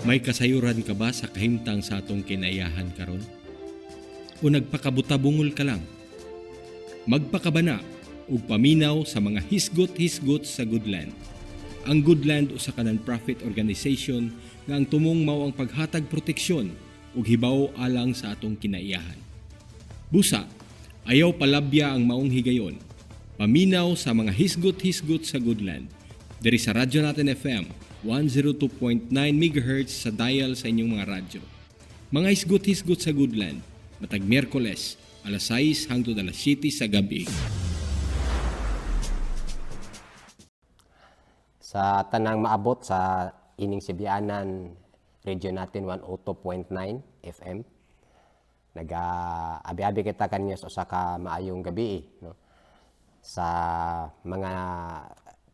May kasayuran ka ba sa kahimtang sa atong kinaiyahan karon? O nagpakabutabungol ka lang? Magpakabana ug paminaw sa mga hisgot-hisgot sa Goodland. Ang Goodland usa ka non-profit organization nga ang tumong mao ang paghatag proteksyon ug hibaw alang sa atong kinaiyahan. Busa, ayaw palabya ang maong higayon. Paminaw sa mga hisgot-hisgot sa Goodland. Diri sa Radyo Natin FM 102.9 MHz sa dial sa inyong mga radyo. Mga hisgot-hisgot sa Goodland, matag Miyerkules, alas 6 hangtod alas 7 sa gabi. Sa tanang maabot sa ining Sibianan, radio natin 102.9 FM. Naga abi-abi kita kanyo sa usa ka maayong gabi, no? Sa mga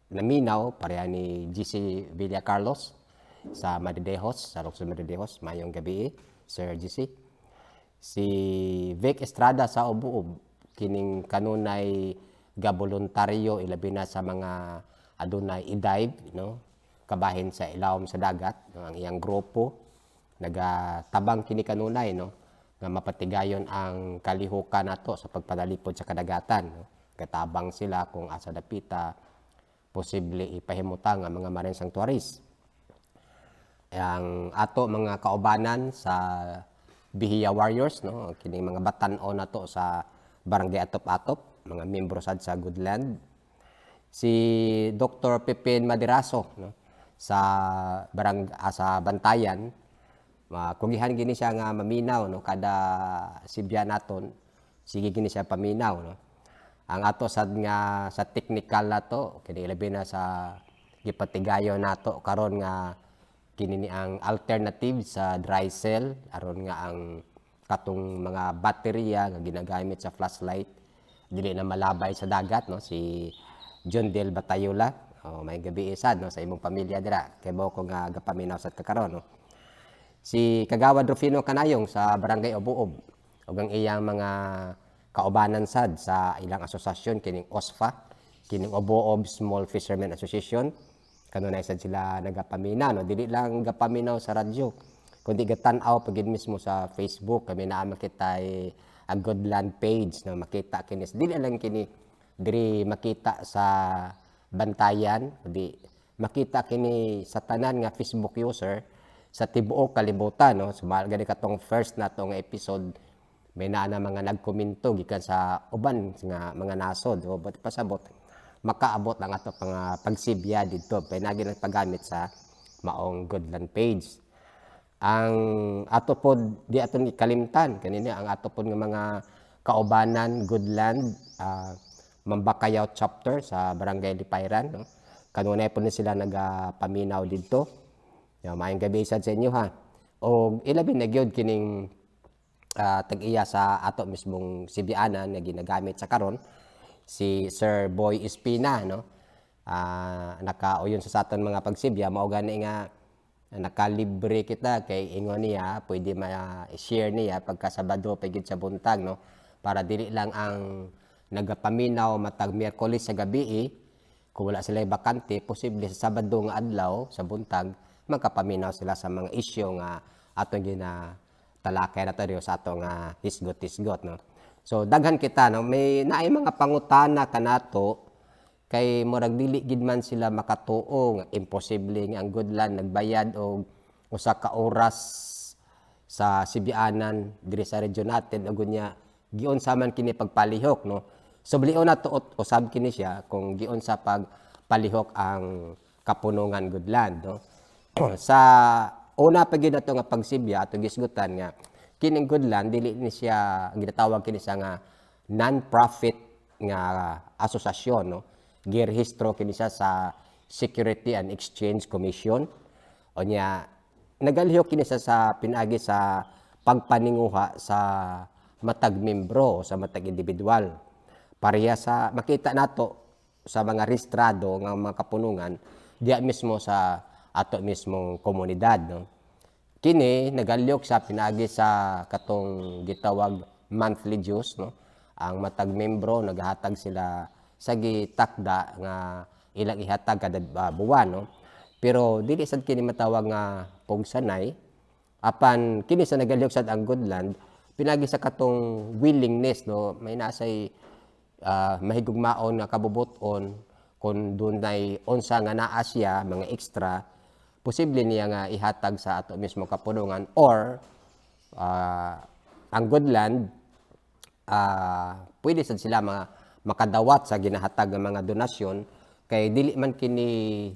naminaw pareha ni GC Villa Carlos sa Madridejos, sa Lungsod Madridejos, maayong gabi, Sir GC. Si Vic Estrada sa Ubuob, kining kanunay gaboluntaryo ilabi na sa mga adunay i-dive, no, kabahin sa ilawom sa dagat, no, ang iyang grupo nagatabang kini kanunay, no, nga mapatigayon ang kalihukan nato sa pagpadalipod sa kadagatan, no. Gatabang sila kung asa dapita posible ipahimutang ang mga marine sanctuaries. Ang ato mga kaubanan sa Bihiya Warriors, no, kining mga batan-on nato sa Barangay Atop-Atop, mga membro sad sa Goodland. Si Dr. Pepin Madiraso, no, sa barang sa Bantayan, makugihan gini siya nga maminaw, no, kada sibya naton sige gini siya paminaw, no. Ang ato sad nga sa technical nato kini ilabi na sa gipatigayon nato karon nga kini ni ang alternative sa dry cell aron nga ang katong mga baterya nga ginagamit sa flashlight dili na malabay sa dagat, no, si John Del Batayola. Oh, may gabi sad, no, sa imong pamilya dira kay mo ko nga gapaminaw sad kakaron, no. Si Kagawad Rufino Kanayong sa Barangay Obuob ug ang iyang mga kaubanan sad sa ilang asosasyon kining OSFA, kining Obuob Small Fishermen Association, kanunay sad sila nagapamina, no, dili lang gapaminaw sa radyo kundi gatan-aw pagid mismo sa Facebook. Kami naa makita a Goodland page na makita kini, dili lang kini diri makita sa Bantayan kundi makita kini sa tanan nga Facebook user sa tibuok kalibutan, no. Sumal gani katong first nato nga episode, may naa na mga nagkomento gikan sa uban nga mga nasod o but pasabot makaabot ang ato mga pagsibya didto pinagi ng paggamit sa maong Goodland page. Ang ato pod di aton ikalimtan kanina ang ato pod nga mga kaubanan Goodland Mambakayaw chapter sa Barangay Lipayran, no, kanunay po ni sila nagapaminaw didto. Ya, maayong gabi sad sa inyo ha. O ilabi na gyud kining tag-iya sa ato mismong sibianan nga ginagamit sa karon, si Sir Boy Espina, no, nakauyon sa aton mga pagsibya. Mao gani nga nakalibre kita kay ingon niya pwede ma-share niya pagka Sabado pa gyud sa buntag, no, para dili lang ang nagapaminaw matag Miyerkules sa gabi, eh, kung wala sila bakante, posible sa Sabado nga adlaw sa buntag magkapaminaw sila sa mga isyu nga atong gina talakay na tayo sa ato nga hisgot-hisgot, no. So daghan kita, no, may naay mga pangutana kanato kay murag dili gid man sila makatuo nga imposible nga ang Goodland nagbayad og usa ka oras sa sibianan diri sa region natin ug unya giunsa man kini pagpalihok, no. So blion nato usab kini siya kung giunsa pagpalihok ang kapunungan Goodland, no. Sa una pa gyud nato nga pagsibya, ato gisgutan nga kining Goodland dili ni siya ginatawag kini siya nga non-profit nga asosasyon, no. Girehistro kini siya sa Security and Exchange Commission. Unya nagalihok kini siya sa pinaagi sa pagpaninguha sa matag membro, sa matag individual. Pareha sa makita nato sa mga rehistrado nga mga kapunungan diya mismo sa ato mismong komunidad, no. Kini nagalyok sa pinaagi sa katong gitawag monthly dues, no. Ang matag membro naghatag sila sa gitakda nga ilang ihatag kada buwan, no. Pero dili sad kini matawag nga pugsanay. Apan kini sa nagalihok sad ang Goodland pinagi sa katong willingness, no, may nasay mahigugmaon nga kabubuton. Kung dunay unsa nga naa siya mga extra, posible niya nga ihatag sa ato mismo kapunungan or ang Goodland pwede sad sila mga makadawat sa ginahatag nga mga donasyon kay dili man kini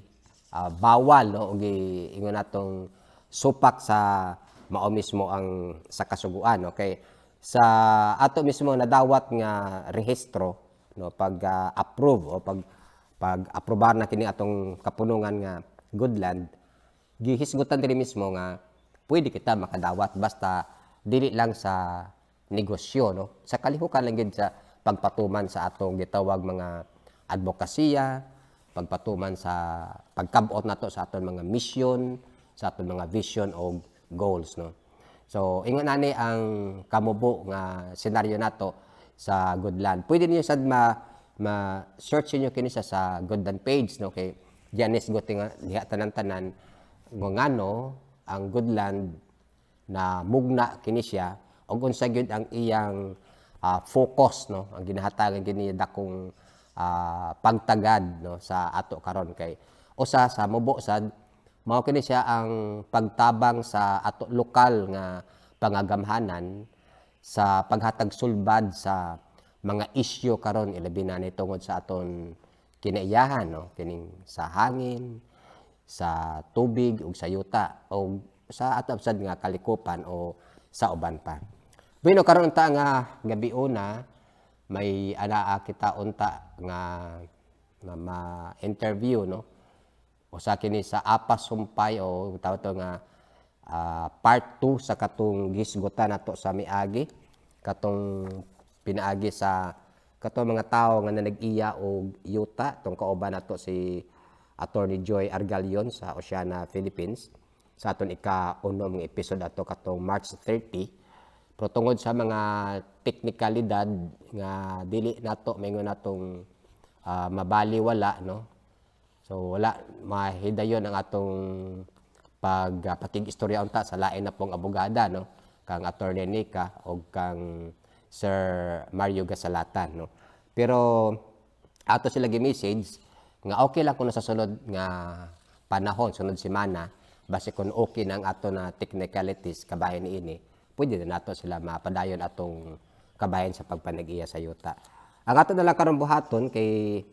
bawal, no, og ingon natong supak sa mao mismo ang sa kasuguan, no, kay sa ato mismo nadawat nga rehistro, no, pag approve o pag pag aprobar na kini atong kapunungan nga Goodland, gihisgutan diri mismo nga pwede kita makadawat basta dili lang sa negosyo, no, sa kalihukan lang gid sa pagpatuman sa atong gitawag mga advokasya, pagpatuman sa pagkabot nato sa aton mga mission, sa aton mga vision o goals, no. So ingon ani ang kamubo nga senaryo nato sa Goodland. Pwede niyo sad ma ma search niyo kini siya sa Goodland page, no, kay diyan isgot nga diha tanan-tanan nga ngano ang Goodland na mugna kini siya ug unsa gyud ang iyang focus, no, ang ginahatagan kini dakong pagtagad, no, sa ato karon. Kay usa sa mubo sad mao kini siya ang pagtabang sa ato lokal nga pangagamhanan sa paghatag sulbad sa mga isyu karon, ilabi na ni tungod sa aton kinaiyahan, no, kining sa hangin, sa tubig ug sa yuta o sa ato sad nga kalikupan o sa uban pa. Bueno, karon unta nga gabi una may anaa kita unta nga nga ma-interview, no. Usa kini sa Apas Sumpay o tawag to nga part 2 sa katong gisgutan nato sa miagi, katong pinaagi sa katong mga tawo nga nanag-iya og yuta, tong kauban nato si Attorney Joy Argalion sa Oceana, Philippines, sa aton ika-unom nga episode ato katong March 30. Pero tungod sa mga teknikalidad nga dili nato maingon natong mabaliwala, no, so wala mahidayon ang atong pag pakig-istorya unta sa lain na pong abogada, no, kang Attorney Nika o kang Sir Mario Gasalatan, no. Pero ato sila gi-message nga okay lang kung sa sunod nga panahon, sunod semana, base kung okay na ang ato na technicalities kabahin niini, pwede na nato sila mapadayon atong kabahin sa pagpanag-iya sa yuta. Ang ato na lang karon buhaton kay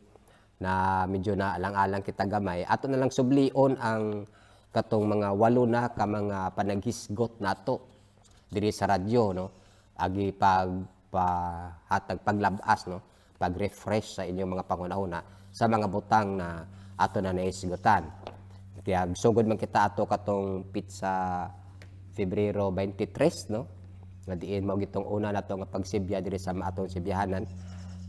na medyo na alang-alang kita gamay, ato na lang sublion ang katong mga walo na ka mga panaghisgot nato diri sa radyo, no, agi pag pahatag paglabas, no, pag-refresh sa inyong mga pangunahuna sa mga butang na ato na nahisgutan. Kaya sugod man kita ato katong pitsa Febrero 23, no, nga diin mao gitong una nato nga pagsibya diri sa atong sibyahanan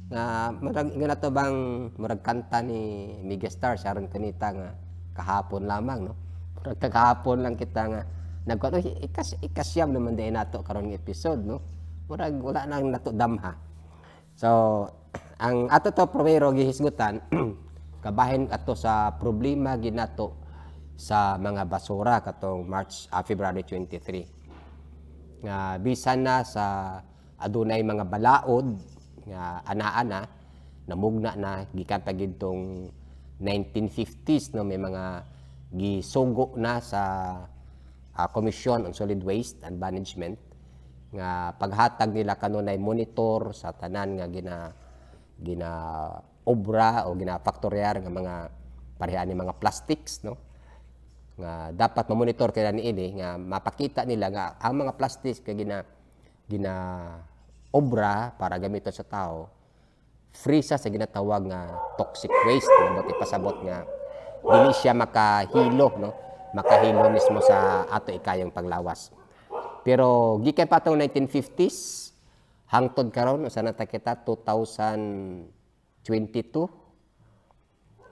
nga murag ingon nato bang murag kanta ni Megastar Sharon Cuneta nga "Kahapon Lamang", no. Murag kahapon lang kita nga nagkuan, "Uy, ikasyam naman diay nato karon nga episode", no. Murag wala nang nato damha. So ang ato to primero gihisgutan kabahin ato sa problema ginato sa mga basura katong March February 23 nga bisan na sa adunay mga balaod nga ana-ana namugna na gikan pa gidtong 1950s, no, may mga gisugo na sa Commission on Solid Waste and Management nga paghatag nila kanunay monitor sa tanan nga gina gina obra o gina faktoryar nga mga pareha ni mga plastics, no, nga dapat mamonitor kaya niini nga mapakita nila nga ang mga plastics kay gina gina obra para gamiton sa tao, free sa ginatawag nga toxic waste, no, buot ipasabot nga dili siya makahilo, no, makahilo mismo sa ato ikayong paglawas. Pero gikan pa atong 1950s hangtod karon, usa na ta kita 2022,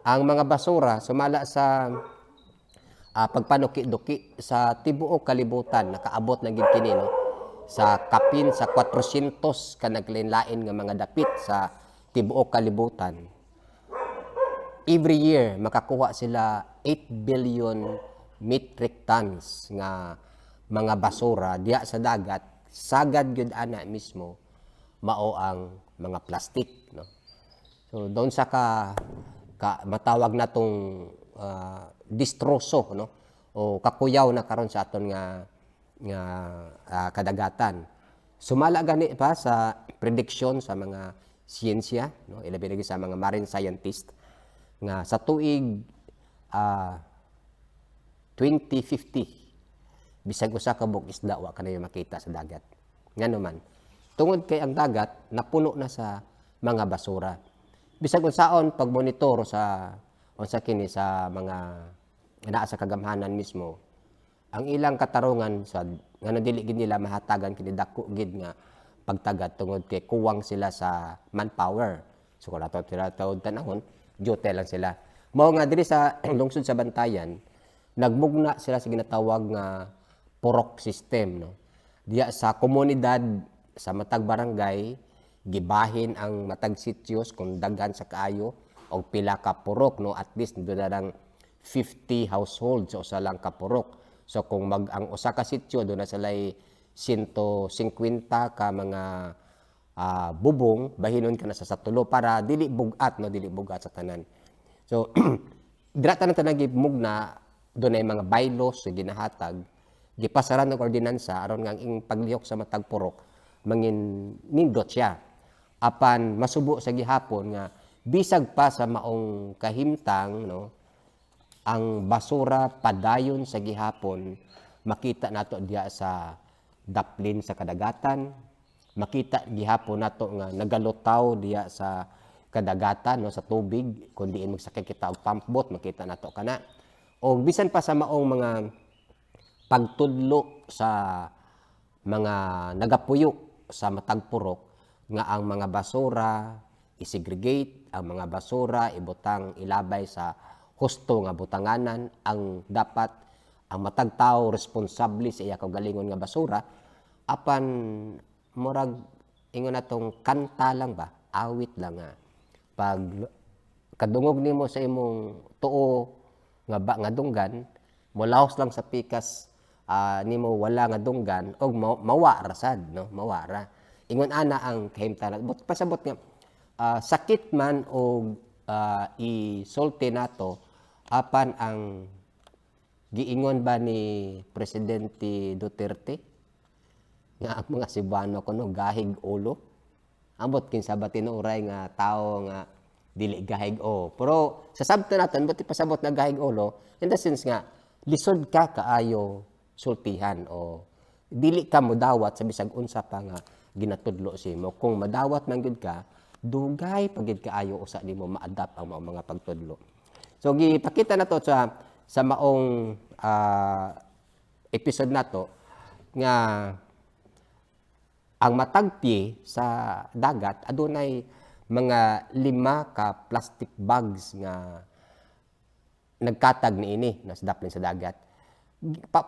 ang mga basura sumala sa pagpanuki-duki sa tibuok kalibutan nakaabot na gid kini, no, sa kapin sa 400 ka naglain-lain nga mga dapit sa tibuok kalibutan. Every year makakuha sila 8 billion metric tons nga mga basura diha sa dagat. Sagad gyud ana mismo mao ang mga plastic, no? So doon sa ka matawag natong distroso, no, o kakuyaw na karon sa aton nga kadagatan. Sumala gani pa sa prediction sa mga siyensya, no, ilabi na sa mga marine scientist, nga sa tuig 2050, bisag usa ka buok isda wa kanayo makita sa dagat. Ngano man? Tungod kay ang dagat napuno na sa mga basura. Bisag unsaon pagmonitor sa unsa kini sa mga naa sa kagamhanan mismo, ang ilang katarungan sa nga dili gid nila mahatagan kini dako gid nga pagtagad tungod kay kuwang sila sa manpower. So kung ato sila taod tanahon, duty lang sila. Mao nga diri sa lungsod sa Bantayan, nagmugna sila sa ginatawag nga purok system, no. Diya sa komunidad sa matag barangay, gibahin ang matag sityos kung daghan sa kaayo og pila ka purok, no, at least doon na lang 50 households sa usa lang ka purok. So kung mag ang usa ka sityo doon na sila'y 150 ka mga bubong, bahinon ka na sa tulo para dili bugat, no, dili bugat sa tanan. So dira tanan tanan gimugna, doon ay mga bylaws sa ginahatag, gipasaran og ordinansa aron nga ang ing paglihok sa matag purok mangin nindot siya. Apan masubo sa gihapon nga bisag pa sa maong kahimtang, no, ang basura padayon sa gihapon makita nato diha sa daplin sa kadagatan. Makita gihapon nato nga nagalutaw diha sa kadagatan, no, sa tubig. Kung diin magsakay kita og pump boat, makita nato kana. O bisan pa sa maong mga pagtudlo sa mga nagapuyo sa matag purok nga ang mga basura i-segregate, ang mga basura ibutang, ilabay sa husto nga butanganan, ang dapat ang matag tao responsable sa iya kaugalingon nga basura, apan murag ingon natong kanta lang ba, awit lang nga pag kadungog nimo sa imong tuo nga ba nga dunggan, molaos lang sa pikas nimo wala nga dunggan og mawa ra sad, no, mawa ra. Ingon ana ang kahimtangan. But pasabot nga sakit man og isulti nato, apan ang giingon ba ni Presidente Duterte nga ang mga Cebuano kuno gahig ulo? Ambot kinsa ba tinuoray nga tao nga dili gahig o. Pero sa sabta naton, buti pasabot na gahig ulo in the sense nga lisod ka kaayo sultihan o dili ka modawat sa bisag unsa pa nga ginatudlo simo. Kung madawat man gyud ka, dugay pa gyud kaayo usa nimo ma-adapt ang maong mga pagtudlo. So gipakita nato sa maong episode nato nga ang matag pye sa dagat adunay mga 5 ka plastic bags nga nagkatag niini nas daplin sa dagat.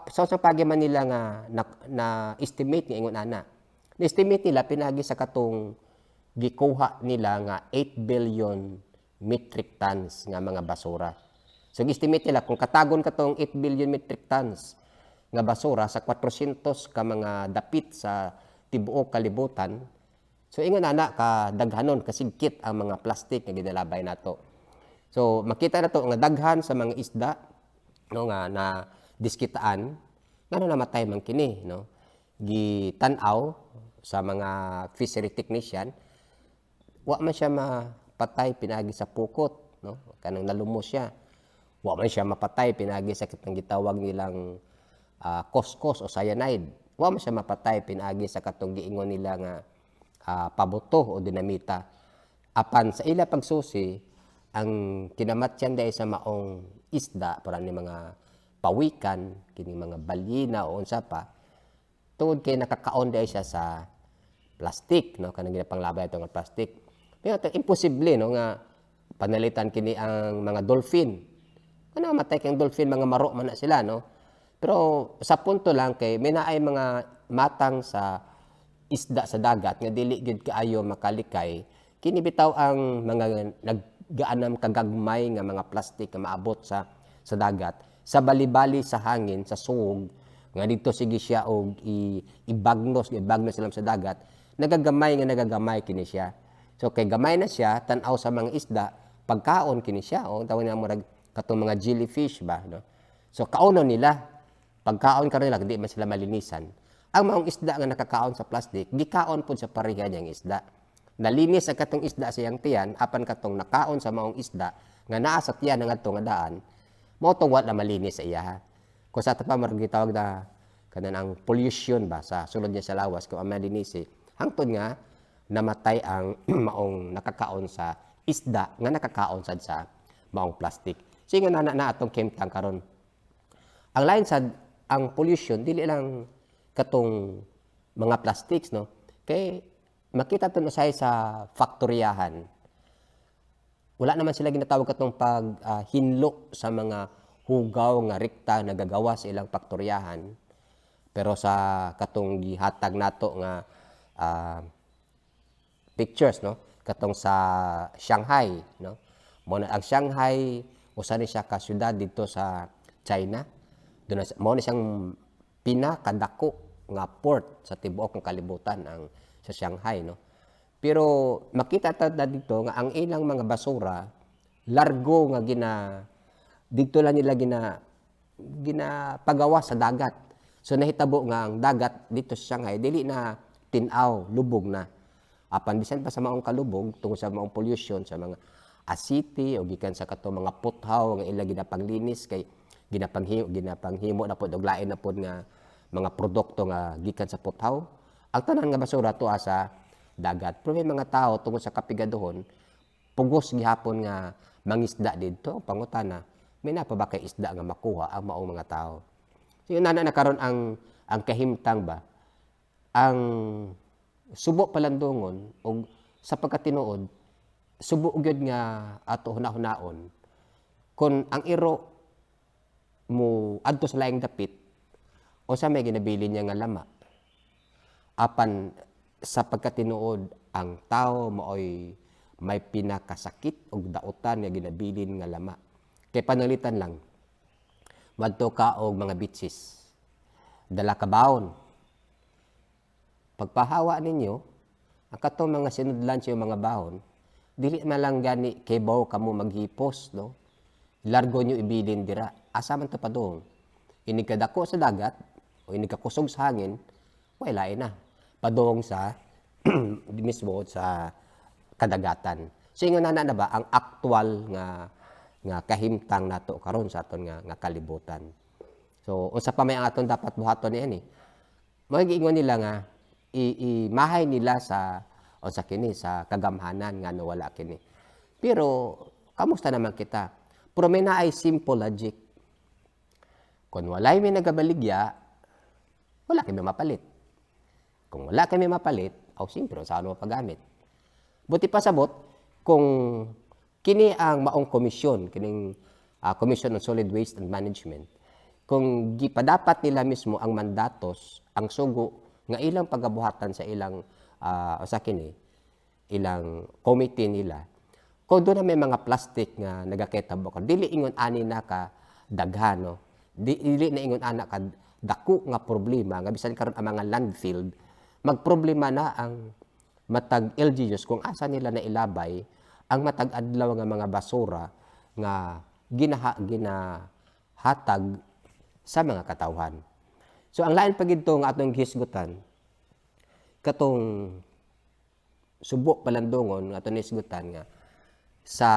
Sa pagi man nila nga na estimate nga ingon ana. Na-estimate nila pinagi sa katong gikuha nila nga 8 billion metric tons nga mga basura. So estimate nila kung katagon katong 8 billion metric tons nga basura sa 400 ka mga dapit sa tibuok kalibutan. So ingon ana ka daghanon, kasigkit ang mga plastic nga ginalabay nato. So makita nato nga daghan sa mga isda, no, nga na diskitaan ngano namatay man kini, no. Gitan-aw sa mga fishery technician, wa man siya mapatay pinagi sa pukot, no, kanang nalumos siya. Wa man siya mapatay pinagi sa kitang gitawag nilang koskos o cyanide. Wa man siya mapatay pinagi sa katong giingon nila nga pabuto o dinamita. Apan sa ila pagsusi, ang kinamatyan dahil sa maong isda para ni mga pawikan kini, mga balyena o unsa pa, tungod kay nakakaon dahil siya sa plastic, no, kanang ginapanglabay ito nga plastic. Pero ito, imposible, no, nga panalitan kini ang mga dolphin. Ano, matay kang dolphin, mga maro man na sila, no? Pero sa punto lang kay may naay mga matang sa isda sa dagat nga dili gid kaayo makalikay kini bitaw ang mga naggaanam kagagmay nga mga plastic nga maabot sa dagat. Sa balibali sa hangin, sa suog, nga dito sige siya og ibagnos, ibagnos sila sa dagat, nagagamay nga nagagamay kini siya. So kay gamay na siya, tan-aw sa mga isda, pagkaon kini siya, o tawag na murag katong mga jellyfish ba, no? So kaonon nila, pagkaon karon nila, di man sila malinisan. Ang maong isda nga nakakaon sa plastic, gikaon pud sa pareha niyang isda. Nalinis ang katong isda sa iyang tiyan, apan katong nakaon sa maong isda nga naa sa tiyan nga adto nga daan, mao tong wala malinis sa iya. Kung sa pa marag gitawag na kanan ang pollution ba sa sulod niya sa lawas kung ang malinisi, hangtod nga namatay ang maong nakakaon sa isda nga nakakaon sad sa maong plastic. So nga na na atong kahimtang karon. Ang lain sad, ang pollution dili lang katong mga plastics, no, kay makita to usahay sa faktoryahan, wala naman sila ginatawag katong pag hinlo sa mga hugaw nga rekta nagagawa sa ilang faktoryahan. Pero sa katong gihatag nato nga pictures, no, katong sa Shanghai, no, mo na ang Shanghai, usa ni siya ka syudad dito sa China. Doon na, mao ni siyang pinakadako nga port sa tibuok ng kalibutan, ang sa Shanghai, no. Pero makita ta na dito nga ang ilang mga basura largo nga gina dito lang nila gina ginapagawa sa dagat. So nahitabo nga ang dagat dito sa Shanghai dili na tin-aw, lubog na. Apan bisan pa sa maong kalubog tungod sa maong pollution sa mga asiti o gikan sa katong mga puthaw nga ila ginapanglinis kay ginapanghimo ginapanghimo na pod og lain na pod nga mga produkto nga gikan sa puthaw. Ang tanan nga basura tuwa sa dagat. Pero may mga tao, tungod sa kapigadohon, pugos gihapon nga mangisda didto. Pangutana, may naa pa ba kay isda nga makuha ang maong mga tao? So yun na na karon ang kahimtang ba, ang subo palandungon og sa pagkatinuod subo gyud nga ato hunahunaon kung ang iro mo adto sa laing dapit o sa may ginabili niya nga lama. Apan sa pagkatinuod, ang tao maoy may pinakasakit og dautan nga ginabilin nga lama. Kay pananglitan lang, madto ka og mga beaches, dala ka baon, pagpahawa ninyo ang katong mga sinudlan sa mga bahon, dili man lang gani kibaw kamo maghipos, no, largo nyo ibilin dira. Asa man to padung? Inig kadako sa dagat o inig kakusog sa hangin, wala na padung sa mismo sa kadagatan. So ingon na na ba ang aktual nga nga kahimtang nato karon sa aton nga nga kalibutan. So unsa pa may ang aton dapat buhaton niini? Mao giingon nila nga imahay nila sa o sa kini sa kagamhanan nga nawala kini. Pero kamusta naman kita? Pero may naay simple logic. Kung walay may nagabaligya, wala kami mapalit. Kung wala kami mapalit, aw siyempre, saan mo paggamit? Buti pa sabot, kung kini ang maong komisyon, kining Commission on Solid Waste and Management, kung gipadapat nila mismo ang mandatos, ang sugo nga ilang pagabuhatan sa ilang sa kini ilang committee nila, kung doon na may mga plastic nga nagaketabo ka, dili ingon ani na ka daghan, no, dili na ingon ana ka dako nga problema nga bisan karon ang mga landfill magproblema na ang matag LGUs kung asa nila na ilabay ang matag adlaw nga mga basura nga ginahatag sa mga katawhan. So ang lain pa gid nga atong gihisgutan, katong subo palandungon nga atong hisgutan nga sa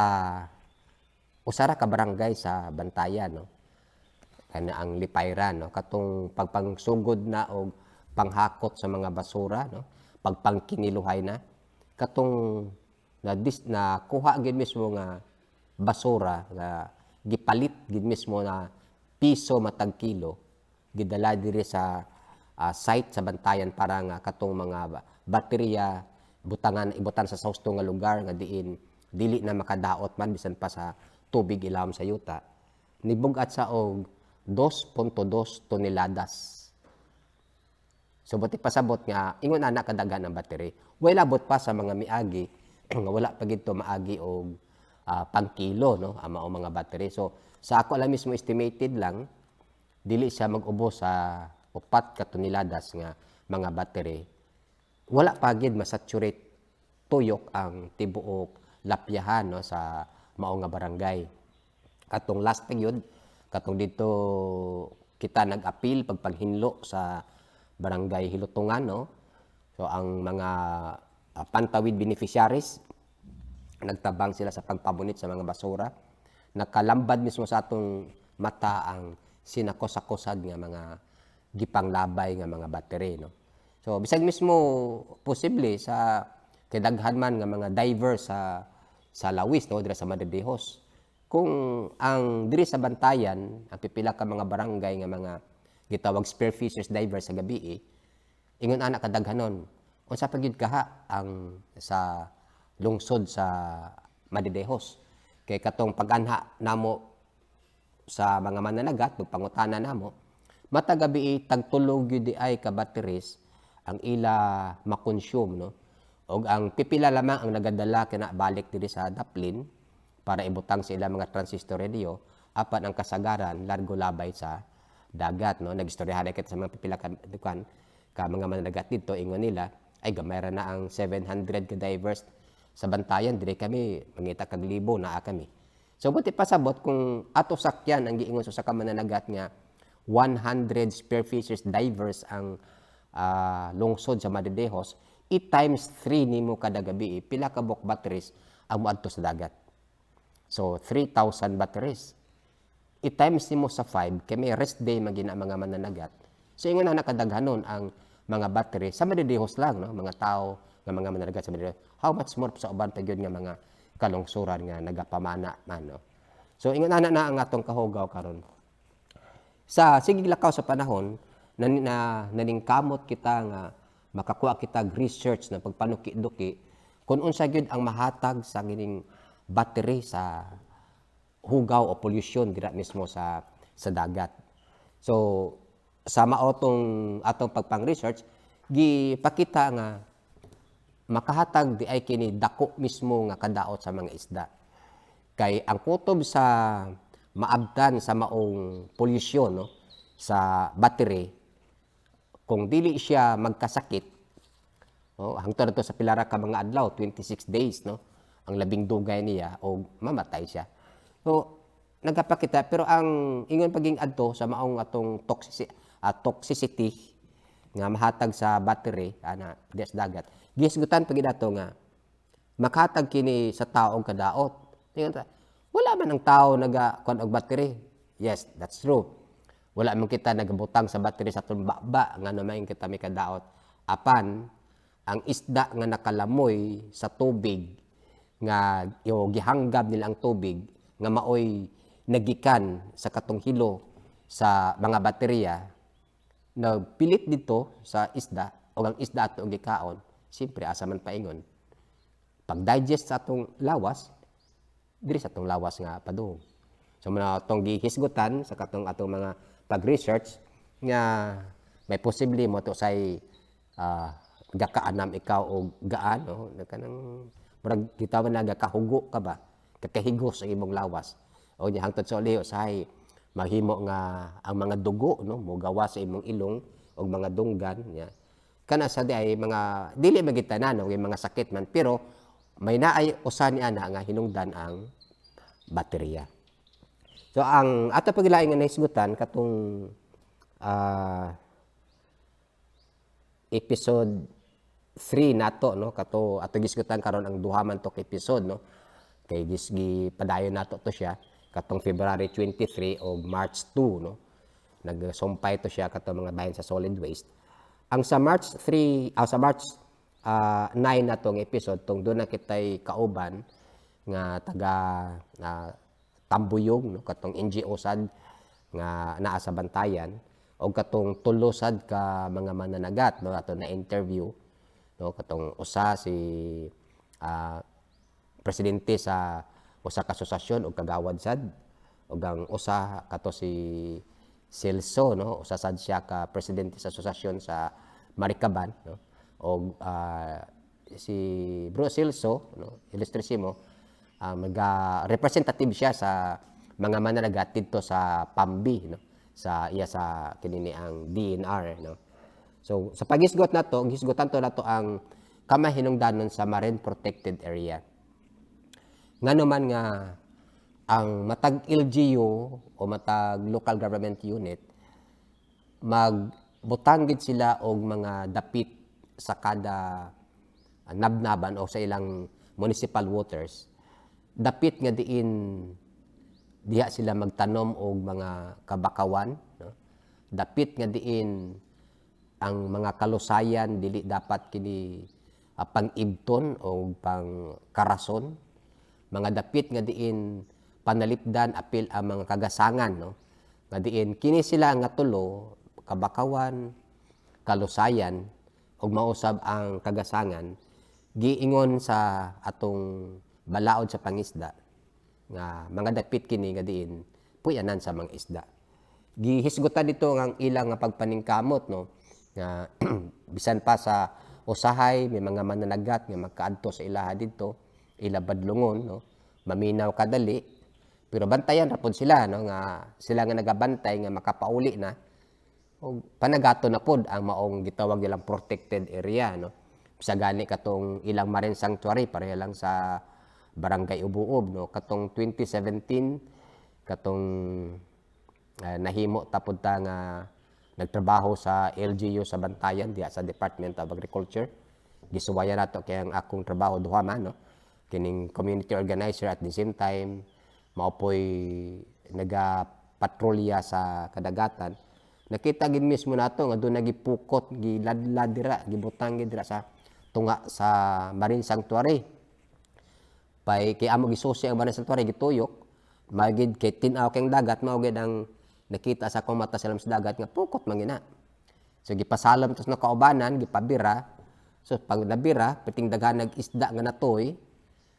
usara ka barangay sa Bantayan, no, kana ang Lipayran, no, katong pagpangsugod na og panghakot sa mga basura, no, pagpangkiniluhay na katong na dis na kuha gid mismo nga basura nga gipalit gid mismo na piso matag kilo, gidala diri sa site sa Bantayan para nga katong mga baterya butangan ibutan sa sausto nga lugar nga diin dili na makadaot man bisan pa sa tubig ilawom sa yuta, nibug-at sa og 2.2 toneladas. So buti pasabot nga ingon ana kadaghan ang battery. Way labot pa sa mga miagi nga wala pa gid to maagi og pangkilo, no, ang mao mga battery. So sa ako lang mismo, estimated lang, dili siya mag-ubos sa 4 ka toneladas nga mga battery. Wala pa gid masaturate tuyok ang tibuok lapyahan, no, sa mao nga barangay. Katong last pa gyud, katong dito kita nag-apil pagpanghinlo sa Barangay Hilutungan, no. So ang mga Pantawid beneficiaries, nagtabang sila sa pagpabunit sa mga basura. Nakalambad mismo sa atong mata ang sinakos-sakosad nga mga gipanglabay nga mga battery, no. So bisag mismo posible sa kay daghan man nga mga divers sa Lawis, no, dira sa Madridejos. Kung ang diri sa Bantayan, ang pipila ka mga barangay nga mga gitawag spearfishers, divers sa gabi, eh, ingon ana kadaghanon, unsa pa gyud kaha ang sa lungsod sa Madridejos? Kay katong pag-anha namo sa mga mananagat, pagpangutana namo, matag gabi tagtulog gyud di ay ka batteries ang ila makonsume, no. Og ang pipila lamang ang nagadala kina balik diri sa Daplin para ibutang sa ilang mga transistor radio, apan ang kasagaran largo labay sa dagat, no. Nagistoryahan kita sa mga pipila ka dukan ka mga mananagat dito, ingon nila ay gamay ra na ang 700 ka divers sa Bantayan, diri kami mangita kag libo naa kami. So buti pasabot kung ato sakyan ang giingon sa usa ka mananagat nga 100 spearfishers divers ang lungsod sa Madridejos, i-times 3 nimo kada gabi, eh, pila ka buok batteries ang moadto sa dagat? So 3,000 batteries. I-times nimo sa 5 kay may rest day man gina mga mananagat. So ingon na nakadaghanon ang mga battery sa Madridejos lang, no, mga tao nga mga mananagat sa Madridejos. How much more sa uban pa gyud nga mga kalungsuran nga nagapamana man, no. So ingon ana na ang atong kahugaw karon. Sa sige lakaw sa panahon na naningkamot kita nga makakuha kita og research na pagpanuki-duki kung unsa gyud ang mahatag sa kining battery sa hugaw o pollution dira mismo sa dagat. So sa mao tong atong pagpang-research, gipakita nga makahatag di ay kini dako mismo nga kadaot sa mga isda. Kay ang kutob sa maabtan sa maong pollution, no, sa battery, kung dili siya magkasakit, no, hangtod to sa pila ra ka mga adlaw, 26 days, no, ang labing dugay niya o mamatay siya. So nagapakita, pero ang ingon paging adto sa maong atong toxicity nga mahatag sa battery ana diya sa dagat, gihisgutan pag ato nga makatag kini sa taong kadaot. Ingon ta, wala man ang tao naga kuan og battery. Yes, that's true. Wala man kita nagabutang sa battery sa atong baba nga naman kita may kadaot. Apan ang isda nga nakalamoy sa tubig nga yo gihanggab nila ang tubig nga maoy nagikan sa katong hilo sa mga baterya, nagpilit dito sa isda o ang isda ato ang gikaon, siyempre asa man paingon pag digest sa atong lawas, diri sa atong lawas nga padung. So mga atong gihisgutan sa katong atong mga pag-research nga may posible mo to say gakaanam ikaw o gaan, no, kanang murag gitawag na gakahugo ka ba, kakahigos ang imong lawas o nya hangtod sa ulihi usahay mahimo nga ang mga dugo, no, mogawa sa imong ilong og mga dunggan nya kana sa di ay mga dili man gid tanan, no, mga sakit man, pero may naay usa ni ana nga hinungdan ang baterya. So ang ato pagilain nga nahisgutan katong episode 3 nato, no, kato ato gisgutan karon ang duha man to ka episode, no, kay gipadayon nato to siya katong February 23 o March 2, no. Nagsumpay to siya katong mga bahin sa solid waste. Ang sa March 3, sa March 9 na tong episode tong doon na kitay kauban nga taga Tambuyog, no, katong NGO sad nga naa sa Bantayan og katong tulo sad ka mga mananagat, no, ato na interview, no. Katong usa si presidente sa usa ka asosasyon og kagawad sad, ug ang usa kato si Celso, no, usa sad siya ka presidente sa asosasyon sa Maricaban, no, og si Bro Celso, no, ilustrisimo. Maga representative siya sa mga mananagat didto sa Pambi, no, sa iya sa kini ang DENR, no. So sa paghisgot nato, hisgutan to nato ang kamahinungdanon sa marine protected area. Ngano man nga ang matag LGU o matag local government unit magbutang gid sila og mga dapit sa kada nabnaban o sa ilang municipal waters, dapit nga diin diha sila magtanom og mga kabakawan, no? Dapit nga diin ang mga kalusayan dili dapat kini pang-ibton o pang-karason, mga dapit nga diin panalipdan apil ang mga kagasangan, no, nga diin kini sila nga tulo, kabakawan, kalusayan ug mausab ang kagasangan, giingon sa atong balaod sa pangisda nga mga dapit kini nga diin puyanan sa mga isda. Gihisgutan dito ang ilang nga pagpaningkamot, no, nga bisan pa sa usahay may mga mananagat nga magkaadto sa ilaha didto, ila badlongon, no, maminaw kadali, pero bantayan ra pod sila, no, nga sila nga nagabantay nga makapauli na og panagato na pod ang maong gitawag nilang protected area, no. Sa gani katong ilang marine sanctuary, pareha lang sa Barangay Ubuob, no, katong 2017 katong nahimo tapod ta nga nagtrabaho sa LGU sa Bantayan diha sa Department of Agriculture. Gisuwayan nato kay ang akong trabaho duha man, no, kining community organizer, at the same time mao poy nagapatrolya sa kadagatan. Nakita gid mismo nato nga doon nagipukot, giladlad dira, gibutang gid dira sa tunga sa marine sanctuary. Pay kay amo gisusi ang marine sanctuary, gituyok magid kay tin-aw kang dagat. Mao gid ang nakita sa akong mata sa dagat nga pukot man gina. So gipasalam tos na kaubanan, gipabira. So pag nabira, piting daghan nag isda nga natoy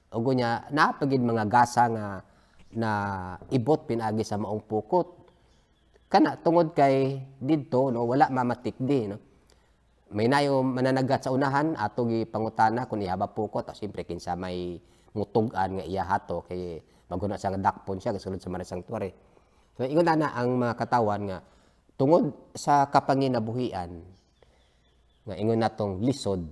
ug unya naa pa gid mga gasa nga na ibot pinaagi sa maong pukot. Kana tungod kay didto, no, wala mamatikdi, no. May nayo mananagat sa unahan, ato gipangutana kung iya ba pukot. Ah, siyempre kinsa may mutug-an nga iya hato kay maguna sa nga dakpon siya kasulod sa marine sanctuary. So ingon na ang mga katawan nga tungod sa kapanginabuhian nga ingon natong lisod,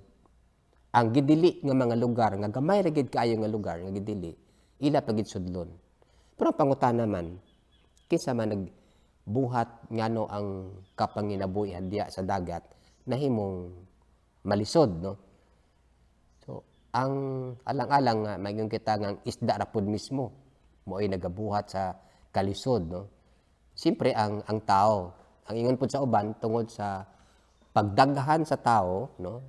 ang gidili nga mga lugar nga gamay ra gid kaayo nga lugar nga gidili, ila pa gid sudlon. Pero ang pangutana man, kinsa man nagbuhat, ngano ang kapanginabuhian diya sa dagat nahimong malisod, no? So ang alang-alang nga maingon kita nga ang isda ra pud mismo mo'y nagabuhat sa kalisod, no. Siyempre ang tao, ang ingon pud sa uban, tungod sa pagdaghan sa tao, no,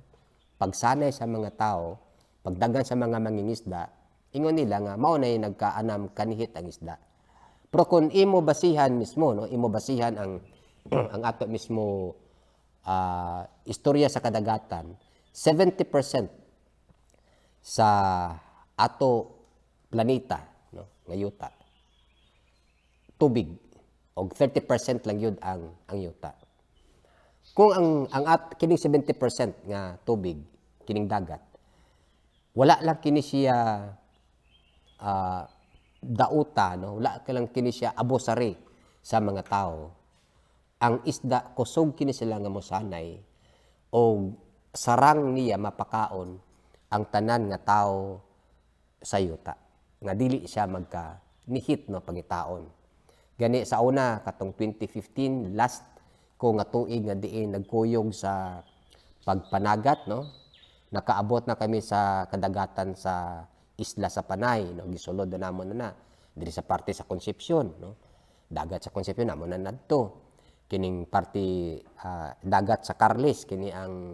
pagsanay sa mga tao, pagdaghan sa mga mangingisda, ingon nila nga mao na nagkaanam kanihit ang isda. Pero kung imo basihan mismo, no, imo basihan ang ang ato mismo istorya sa kadagatan, 70% sa ato planeta, no, nga yuta tubig og 30% lang yun ang yuta. Kung ang at kining 70% nga tubig, kining dagat, wala lang kini siya dauta, no, wala ka lang kini siya abosari sa mga tao. Ang isda kusog kini sila nga mosanay o sarang niya mapakaon ang tanan nga tao sa yuta nga dili siya magka nihit, no, pangitaon. Gani sa una katong 2015 last ko nga tuig nga diin nagkuyog sa pagpanagat, no, nakaabot na kami sa kadagatan sa isla sa Panay, no. Gisulod na namo na na diri sa parte sa Concepcion, no. Dagat sa Concepcion namo na nadto, kining parte dagat sa Carles, kini ang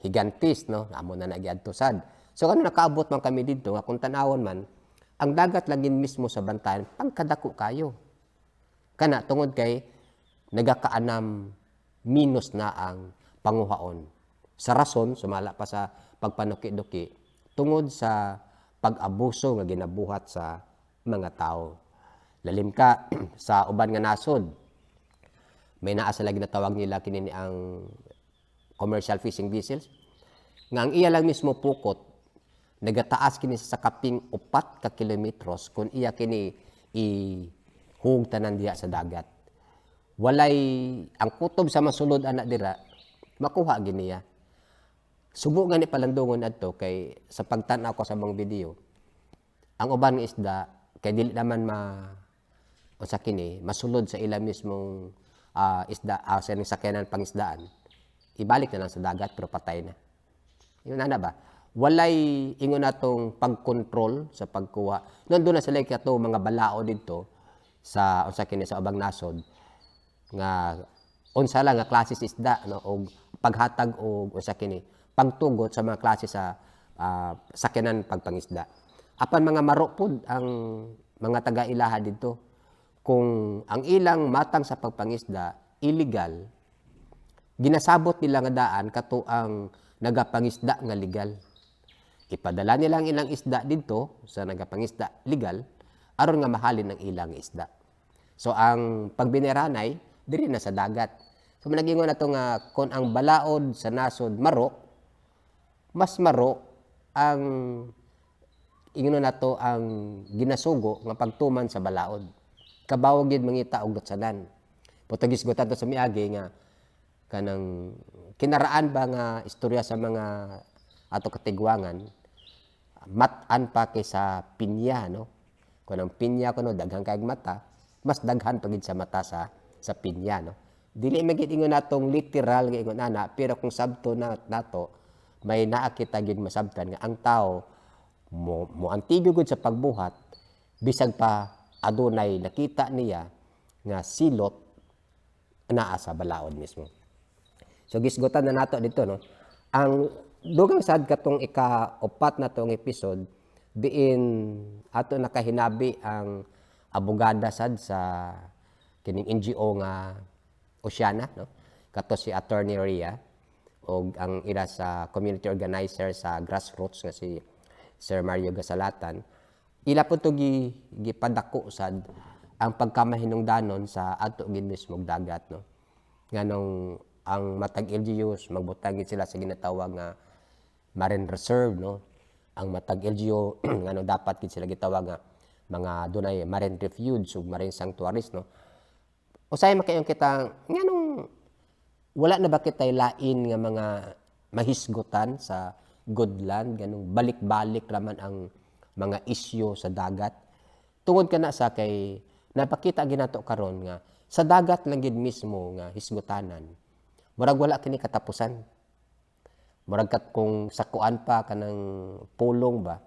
Gigantes, no, amo na nagiadto sad. So kano nakaabot man kami didto nga kung tan-awon man ang dagat lagi mismo sa Bantayan, pagkadako kayo. Kana tungod kay nagakaanam minus na ang panguhaon sa rason sumala pa sa pagpanuki-duki tungod sa pag-abuso nga ginabuhat sa mga tao. Lalim ka sa uban nga nasod, may naa sa lagi natawag nila kini ni ang commercial fishing vessels nga ang iya lang mismo pukot. Nagataas kini sa kaping 4 ka kilometros kung iya kini ihug tanan diha sa dagat. Walay ang kutob sa masulod ana dira, makuha giniya. Subo gani palandungon adto kay sa pagtan-aw ko sa mga video, ang uban nga isda kay dili naman ma unsa kini masulod sa ila mismong isda sa ilang sakyanan pangisdaan, ibalik na lang sa dagat pero patay na. Yun na ba? Walay ingon natong pagkontrol sa pagkuha. Nandun na sila kato mga balao didto sa unsa kini sa ubang nasod nga unsa lang nga klase sa isda, no, og paghatag og unsa kini pagtugot sa mga klase sa sakyanan pagpangisda. Apan mga maro pud ang mga taga-ilaha didto. Kung ang ilang matang sa pagpangisda illegal, ginasabot nila nga daan kato ang nagapangisda nga legal. Ipadala nila ang ilang isda didto sa nagapangisda legal aron nga mahalin ang ilang isda. So ang pagbineranay diri na sa dagat. So managingon na to nga kung ang balaod sa nasod maro, mas maro ang ingnon nato ang ginasugo nga pagtuman sa balaod. Kabawo gid mangita og gatsanan. Portugis to sa miagi nga kanang kinaraan ba nga istorya sa mga ato katigwangan, mat-an pa kaysa pinya, no? Kung ang pinya kuno daghan kay mata, mas daghan pa gid sa mata sa pinya, no? Dili man gid ingon natong literal nga ingon ana, pero kung sabto na nato may naa kita gid masabtan nga ang tao mo antigo gud sa pagbuhat bisag pa adunay nakita niya nga silot naa sa balaod mismo. So gisgutan na nato dito, no. Ang dugang sad katong ika-4 na tong episode diin ato nakahinabi ang abogada sad sa kining NGO nga Oceana, no. Kato si Attorney Ria og ang ila sa community organizer sa grassroots nga si Sir Mario Gasalatan. Ila po to gipadako sad ang pagkamahinungdanon sa ato gid mismo dagat, no, nganong ang matag LGUs magbutang gid sila sa ginatawag nga marine reserve, no? Ang matag LGU ngano dapat gid sila gitawag nga mga dunay marine refuge ug marine sanctuaries, no? Usahay makayong kita nganong wala na ba kitay lain nga mga mahisgutan sa Goodland, ganong balik-balik raman ang mga isyu sa dagat? Tungod kana sa kay napakita ginato karon nga sa dagat lang gid mismo nga hisgutanan, murag wala kini katapusan. Murag kat kung sakuan pa kanang pulong ba